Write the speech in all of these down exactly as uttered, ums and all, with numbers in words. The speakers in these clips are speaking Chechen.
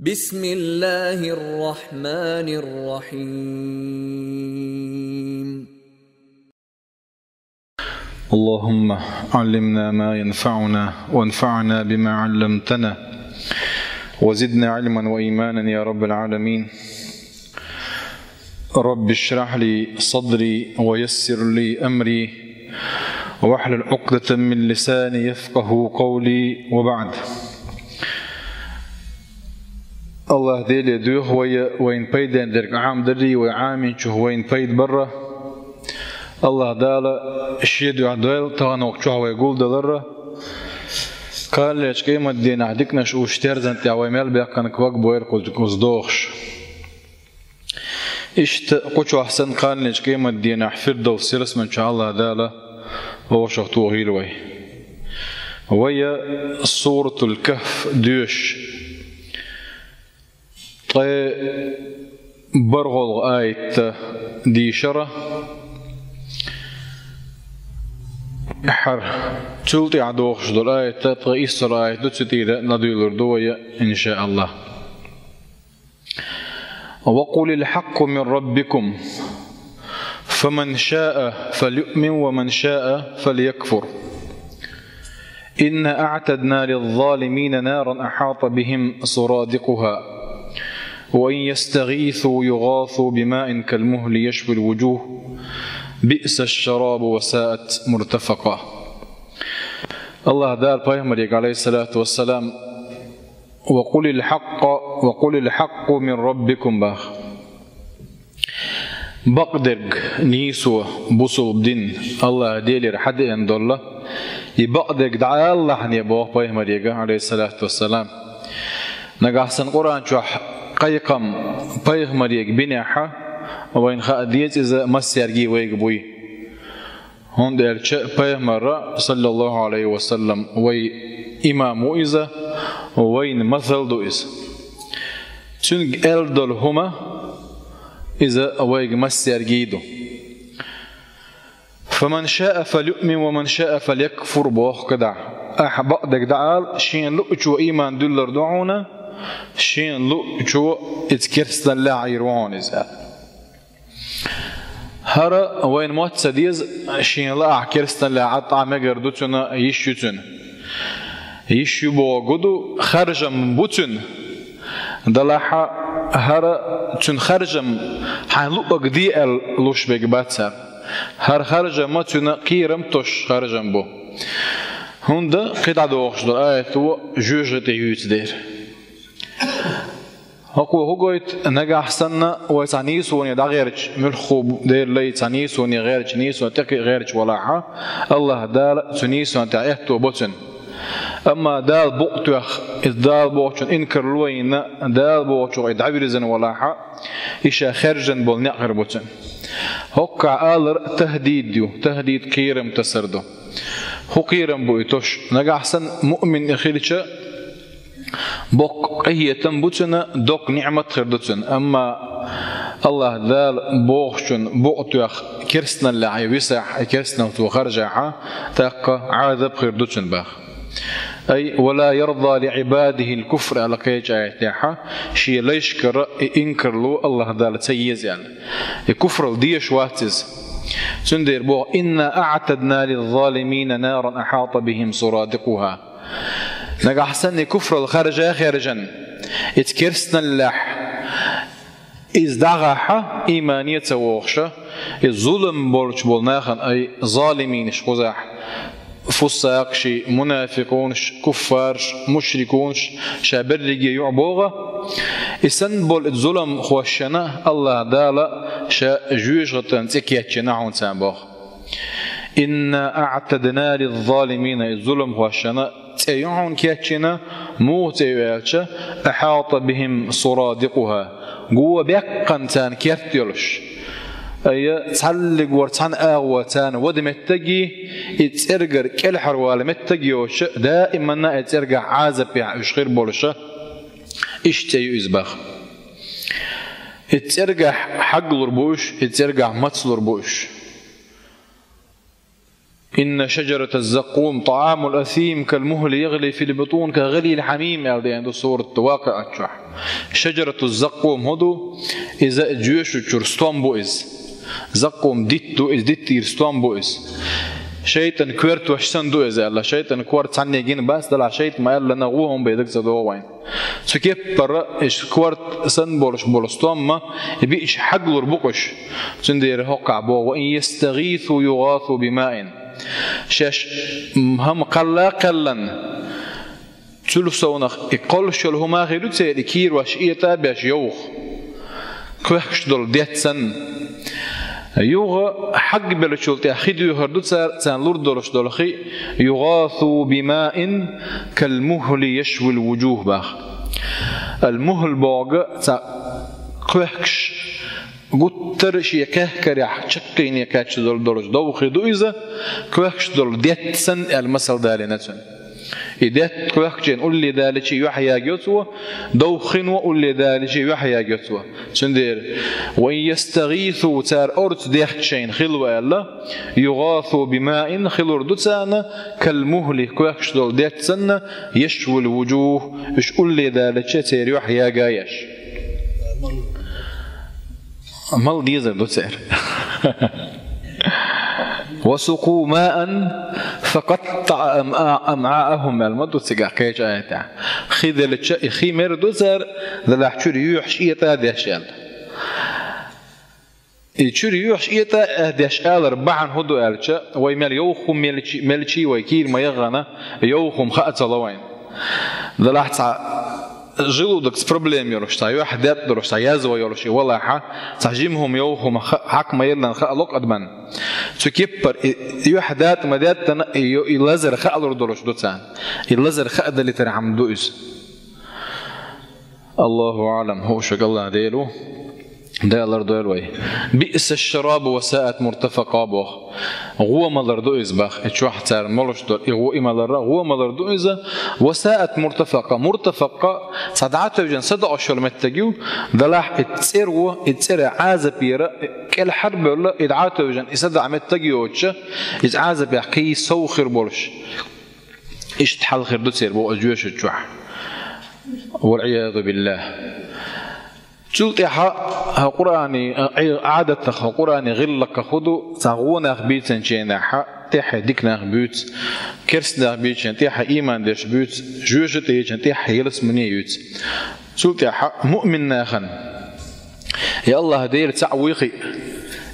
بسم الله الرحمن الرحيم. اللهم علمنا ما ينفعنا وانفعنا بما علمتنا وزدنا علما وإيمانا يا رب العالمين. رب اشرح لي صدري ويسر لي أمري واحلل عقدة من لساني يفقه قولي وبعد. Аллах Деле дуьйху вай, вайна пайден дерг Ӏамадаррий, вай Ӏамийначух вайна пайда барра. Аллах Дала шен дуьхьа дойла таханарчохь вай гулдаларра. Кханалерчу къематдийнахь диканаш уьш терзан тӀехь вай мел баьккхина ког бойла кхуза, кхуза дохуш. Иштта кху чохь санна кханалерчу къематдийнахь Фирдовс ялсамани чохь Аллах Дала вовшах тохийла вай. Вай Суратул Кахф доьшуш. Ткъе бархӀалгӀа аят дийшира хӀара. Цул тӀаьхьа дохуш долу аят ткъе иссалгӀа аят ду, цу тӀера ладуьйлур ду вай, иншааллах. وقل الحق من ربكم فمن شاء فليؤمن ومن شاء فليكفر. إنا أعتدنا للظالمين نارا أحاط بهم سرادقها وإن يستغيثوا يغاثوا بماء كالمهل يشوي الوجوه بئس الشراب وساءت مرتفقا. Аллах Дала пайхамаре, алейхиссалату вассалам, وقل الحق، وقل الحق من ربكم боху. Бакъдерг нийсо, бусулба дин Аллах Делера хьадеана долу, и бакъдерг дӀаалалахьане боху пайхамаре, алейхиссалату вассалам. Нагахь санна Къуръан чохь кхайкхам пайхамаре бинехь, вайна хаа деза иза массаьрга вайга буй. ХӀунда аьлча пайхамар, саллаллаху алейхи ва саллам, вай имам ву иза, вайна масал ду иза. Цуьнга аьлла долу хӀума иза вайга массаьрга ду. فمن شاء فليؤمن ومن شاء فليكفر боху кадахь. Ахьа бакъдерг дӀаала, шена луъучо иман дуьллур ду хьуна, шена луъучо иза керстаналлехь Ӏийр ву хьуна иза аьлла. ХӀара вайна мотт ца деза, шена лаахь керстаналлехь Ӏа мегар ду цуьнан, йиш ю цуьнан. Йиш ю боху ду, харжам бу цуьнан. Делахь хӀара цуьнан харжам хьайн луъург де аьлла луш берг бац хӀара. ХӀара харжам цуьнан кхерам тосуш харжам бу. ХӀунда кхидӀа дохуш долу аято жоьжахати юьйцу дера. ХӀокхо хӀун гойту, нагахь санна вай цхьа нийсоне дӀагӀерташ, муьлхха дера лай цхьа нийсоне гӀерташ, нийсонан тӀе гӀерташ валахь, Аллах Дала цу нийсонан тӀехь аьтто бо цуьнан. Амма Дала букъ тоьхна, иза Дала бохучун инкарло йина, Дала бохучух и дӀавирзина валахь, и ша хаьржина болу некъ хир бу цуьнан. ХӀокхахь алар тахӀдид ю, тахӀдид кхерам тасар ду. ХӀун кхерам бу и тосуш? Нагахь санна муъмин и хилча, боккха къинхетам бу цуьнан, доккха ниъмат хир ду цуьнан. Амма Аллах Дала бохучун букъ тоьхна керстаналлехь висахь, и керстаналла цо харжахь, тӀаккха Ӏазап хир ду цуьнан боху. Ай, ولا يرضى لعباده الكفر аьлла кхечу аятехь, шен лайшкара и инкарло Аллах Дала ца еза аьлла. И куфралла дезаш вац иза. Цундела боху: إنا أعتدنا للظالمين نارا أحاط بهم سرادقها. Нагахь санна и куфралла харжа а хаьржина, иза керстаналлехь, иза дӀагӀахь, имане а ца вогӀуш, и зулам болчу болу нахана, ай, залиминаш кхузахь, фусакъаш, мунафикъунаш, куффараш, мушрикунаш, ша берриге юкъа богӀу, и санна болу и зуламхошна Аллах Дала ша жоьжахатин цӀе кечйина хьуна царна боху. إنا أعتدنا للظالمين, и зуламхошна цӀе ю хьуна кечйина, муха цӀе ю аьлча, أحاط بهم سرادقها, го баьккхина царна керт йолуш. Ай, цхьаллиг вара цхьана агӀо царна вада меттаге, и цӀергара кӀелхьара вала меттаге йоцуш, даиманна и цӀергахь Ӏазапехь уьш хир болуша, иштта цӀе ю иза боху. И цӀергахь хьаглур бу уьш, и цӀергахь мацлур бу уьш. إن شجرة الزقوم طعام الأثيم كالمهل يغلي في البطون كغلي الحميم, аьлла деана ду сурат Вакъиа чохь. Шаджарату закъум хӀун ду? Иза жоьшучуьра стом бу иза. Закъум дитт ду иза, диттийра стом бу иза. ШайтӀан коьртош санна ду иза аьлла. ШайтӀан кор цхьанне гина бац, делахь шайтӀа ма аьллана, гӀо хӀума бен дага ца догӀу вайн. Цу кеппара, иштта корта санна болуш болу стомма, и биъча хьаглур бу-кх уьш. Цундела хӀокхахь боху: «وإن يستغيثوا يغاثوا بماء». Шаьш хӀама кхалла а кхаьллан, цул совнах и кхоллуш йолу хӀума хир ю церан, и кийрош этӀа а беш йовха, кхоьхкуш долу детта санна. Юха хьагбеллачул тӀаьхьа хи доьхур ду цара, царна лур долуш долу хи: «يغاثوا بماء كالمهل يشوي الوجوه», боху. Ал-мухӀл боху цхьа кхоьхкуш, гуттар а шен кхехкарехь чаккхене кхаьчна долу долуш довха хи ду иза, кхоьхкуш долу детта санна аьлла масал далийна цуьнан. И детта кхоьхкучу хенахь улле далийча юьхь ягайо цо, довха хино улле далийча юьхь ягайо цо. Цундела: «وإن يستغيثوا», цара орца дехча шайна хила ву аьлла, «يغاثوا بماء», хилур ду царна, «كالمهل», кхоьхкуш долу детта санна, «يشوي الوجوه», уьш улле далийча церан юьхь яга еш. Мала дезар ду церан. «وسقوا ماء فقطع أمعاءهم», аьлла ма ду цигахь кхечу аятехь. Хи делча, и хи мер ду цара, делахь чуьра юьхьаш этӀа а деш аьлла. И чуьра юьхьаш этӀа а деш алар бахьана хӀун ду аьлча, вай мел йовха хӀума мелчи, мелчи вай кийра ма яххана, йовха хӀума хаа ца ло вайна. Делахь цхьа желудокца проблема йолуш, цхьа юьхь датӀа долуш, цхьа язва йолуш и валахьа, цхьа жима хӀума йовха хӀума ха-, хьакха ма еллан хаа ло-кх адамна. Цу кеппара и юьхь датӀа ма даьттана, и йо-, и лазар хаалур долуш ду царна. И лазар хаа далийтархьама ду иза. Аллаху аӀлам, хӀу шуьга Аллах Дела ву. Дала лардойла вай. «بئس الشراب وساءت مرتفقا», боху. ГӀо малар ду иза боху. И чохь цара молуш долу и гӀо, и малар, гӀо малар ду иза. «وساءت مرتفقا». Муртафакъа цхьа дӀа а тевжина садоӀуш йолу меттиг ю. Делахь и цӀеро, и цӀера Ӏазапера кӀелхьарбевлла, и дӀа а тевжина и садоӀу меттиг йоцуша, иза Ӏазапехь кхин сов хир болуш. Иштта хьал хир ду церан боху оцу жоьшучохь. والعياذ بالله. Цул тӀаьхьа хӀокху Къуръани, Ӏадатах, хӀокху Къуръани гӀиллакхах хӀун ду, цхьа гӀо нах бийцинчу хенахь тӀаьхье дика нах буьйцу, керста нах бийцинчу хенахь тӀаьхье ийман дерш буьйцу, жоьжа тӀе йича тӀаьхье ялсамане юьйцу. Цул тӀаьхьа муъмин нахана, я Аллах Дела цхьаъ вуй хиъ,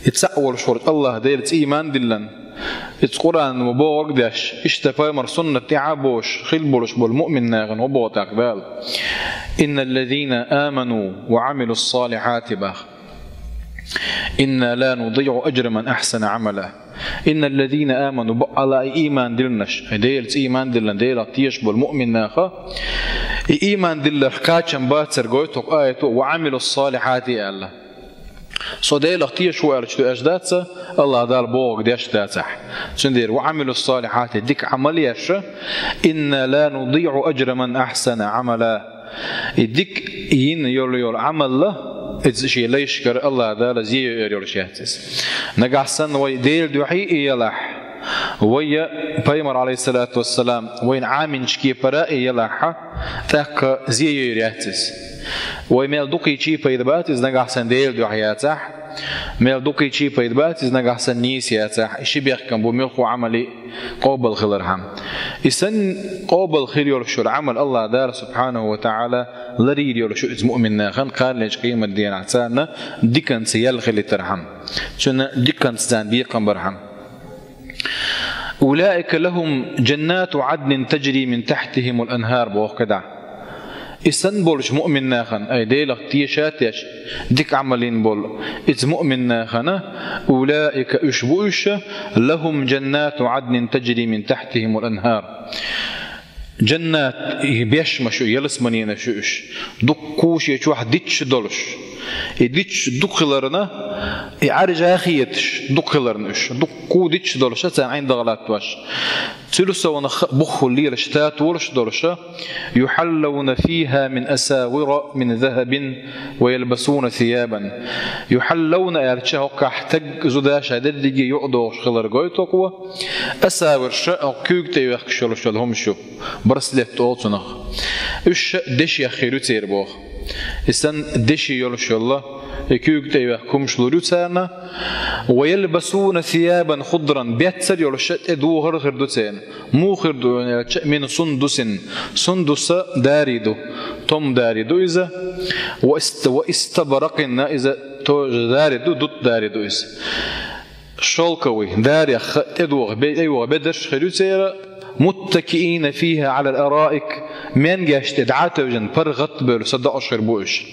и цхьаъ волуш волчу Аллах Дела цӀе ийман диллина, иза Къуръан ма бохург деш, иштта пайхамар суннат тӀехь а бохуш, хила болуш болу муъмин нахана хӀун боху тӀаккха Дала? «إن الذين آمنوا وعملوا الصالحات», боху. «إنا لا نضيع أجر من أحسن عملا». «إن الذين آمنوا», баккъалла а ийман диллинарш, Делаца ийман диллина, Делах тешаш болу муъмин наха, и ийман дилларх кхачам бацар гойту хӀокху аято, «وعملوا الصالحات» аьлла. Со Делах тешаш ву аьлча, ду аьш дац, Аллах Дала бохург деш дацахь. Цундела «وعملوا الصالحات», дика Ӏамал еш, «إنا لا نضيع أجر من أحسن عملا». И дика йина йолу, йолу Ӏамалла, иза шен лайшкара Аллах Дала зе йойр йолуш яц иза. Нагахь санна вай Делан дуьхьий и ялахь, вай я пайхамар, алейхиссалату вассалам, вайна Ӏаминчу кепара и ялахьа, тӀаккха зе йойр яц иза. Вай мел дукхийчий пайда бац иза нагахь санна Делан дуьхьа яцахь, мел дукхийчий пайда бац иза нагахь санна нийса яцахь, и ши бехкам бу муьлххо Ӏамали къобал хилархьама. И санна къобал хир йолуш йолу Ӏамал Аллах Дала субхьанаху ва таӀала ларйийр йолуш ю иза муъмин нахана, кханалечу къемат дийнахь царна диканца ял хилийтархьама. Цуьнан диканца царна бекхам бархьама. «أولئك لهم جنات عدن تجري من تحتهم الأنهار», боху кхидӀа. И санна болчу муъмин нахана, ай, Делах теша а теш, дика Ӏамал йина болу иза муъмин нахана, «أولئك», уьш бу уьш, «لهم جنات عدن تجري من تحتهم الأنهار». Джаннат, и бешмаш ю, ялсаманеш ю уьш. Дуккха шен чохь дитча долуш. И дитча дукха хиларна, и Ӏаьржа хеташ дукха хиларна уьш. Дуккха дитча долуша, царна Ӏин дагӀа латтош. Цуьлсовнах буххула лелаш, татолаш долуша, «يحلون فيها من أساور من ذهب ويلبسون ثيابا». «يحلون» аьлча, хӀокхахь таг, зуда ша дерриге юкъадогӀуш хилар гойту кхо. «أساور» ша хӀокху куьйга тӀе вехкаш йолуш йолу хӀумаш ю, браслет олу цунах. Уьш ша дешех хир ю церан боху. И санна деши йолуш йолу, и куьйга тӀе вехка хӀумаш лур ю царна. «ويلبسون ثيابا خضرا», беццар йолуш ша тӀедухар хир ду церан. Муха хир ду аьлча, «من سندس», сундуса дари ду, том дари ду иза. «و است-, واستبرق», иза тоже дари ду, дутт дари ду иза. Шёлковый, дарех тӀедуха, бе-, тӀейуха бедарш хир ю церан. «متكئين فيها على الأرائك», менгеш тӀе дӀа а тевжина, паргӀат а бевлла, са доӀуш хир бу уьш.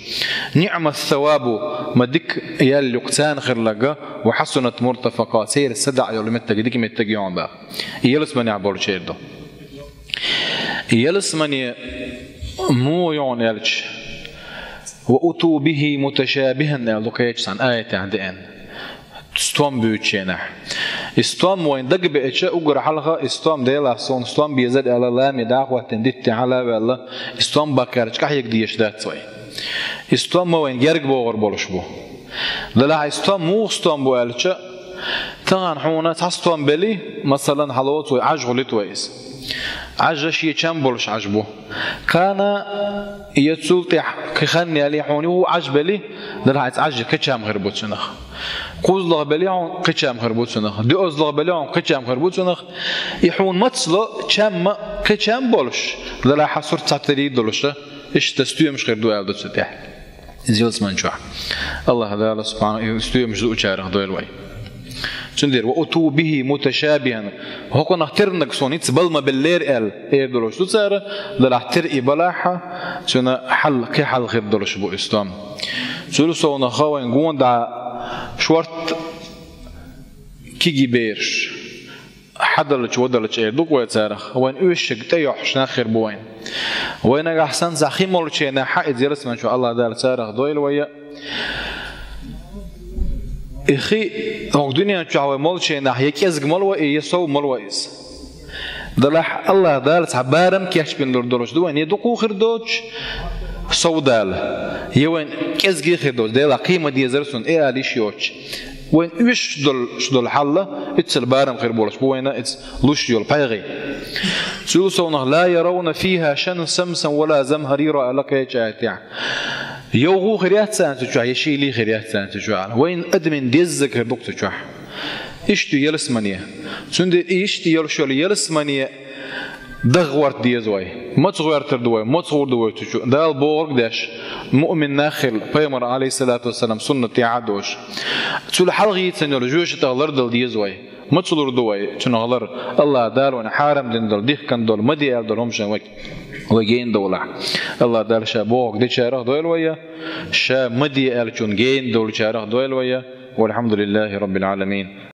«نعم الثواب», ма дика ял ю-кх царна хир ларг, «وحسنت مرتفقا», церан са дӀа йолу меттиг дика меттиг ю хьуна боху. И ялсаманехь болчеран ду. И ялсамане муха ю хьуна аьлча, «وأتوا به متشابها» аьлла ду кхечу цхьана аятехь деана. Стом буьйцучу хенахь. И стом вайна дагабеача, уггар хьалха и стом, Делахь суна стом безар аьлла, лами дӀа а хӀоттийна, диттина хьала а ваьлла, и стом баккхарчу къахьега дезаш дац вай. И стом ма вайна герга богӀур болуш бу. Делахь и стом муха стом бу аьлча, тахана хьуна цхьа стом белли, масалан, хьалоцу вай, Ӏаж хуьлуьйту вай иза. Ӏаж шен чам болуш Ӏаж бу. Кхана я цул тӀаьхьа кхин хан яле хьуна юха Ӏаж белли, делахь иза Ӏаж кхин чам хир бу цунах. КхузлагӀа белли хьуна кхин чам хир бу цунах. ДоьазлагӀа белли хьуна кхин чам хир бу цунах. И хьуна мацло чам ма кхин чам болуш, делахь хьан сурт цхьатерий долуша, иштта стоьмаш хир ду аьлла ду цу тӀехь. Иза ялсамани чохь. АллахӀ Дала субхьана и стоьмаш зуучарах дойла вай. Цундела «وأتوا به متشابها». ХӀокхунах тернаг суна хӀинца бала ма беллера аьлла, эр долуш ду цара, делахь тера и балахьа, цуьнан хьал, кхин хьал хир долуш бу и стом. Цуьнан совнаха вайн гонда шорт киги бераш. Хьадалча, вадалча эр ду-кх вай царах, вайн оьшург тӀейохьуш нах хир бу вайн. Вай нагахь санна цхьа хи молченахь, хьан иза ялсамани чохь АллахӀ Дала царах дойла вай. И хи, хӀокху дуьнен чохь вай молченахь, я кӀезиг молу вай, я сов молу вай иза. Делахь АллахӀ Дала цхьа барам кечбина лур долуш ду вайн, я дукха хир доцуш, сов дала, я вайн кӀезиг хир доцуш, Делахь кхин ма дезара суна, и ала йиш йоцуш. Вайн оьшуш долу, шу долу хьалла, иццал барам хир болуш бу вайна, иза луш йолу пайхи. Цул совнаха «لا يرون فيها شمسا ولا زمهريرا» аьлла кхечу аятехь. Йовхо хир яц царна цу чохь, я шийли хир яц царна цу чохь. Вайн адамийн деззаг хир ду-кх цу чохь. Иштта ю ялсамане. Цундела иштта йолуш йолу ялсамане даха гӀорта деза вай. Маца гӀоьртур ду вай, маца гӀур ду вай цу чу? Дала бохург деш, муъмин нах хила, пайхамар, алейхиссалату вассалам, суннат тӀехь а дош. Цул хьалха йийцина йолу жоьжахатех лардала деза вай. Маца лур ду вай цунах лар? АллахӀ Дала вайна хьарам дина долу, дихкина долу, ма де аьлла долу хӀумаш вай, вай гена довлахь. АллахӀ Дала ша бохург дечарах дойла вай, ша ма де аьллачунна гена довлучарах дойла вай. والحمد لله رب العالمين.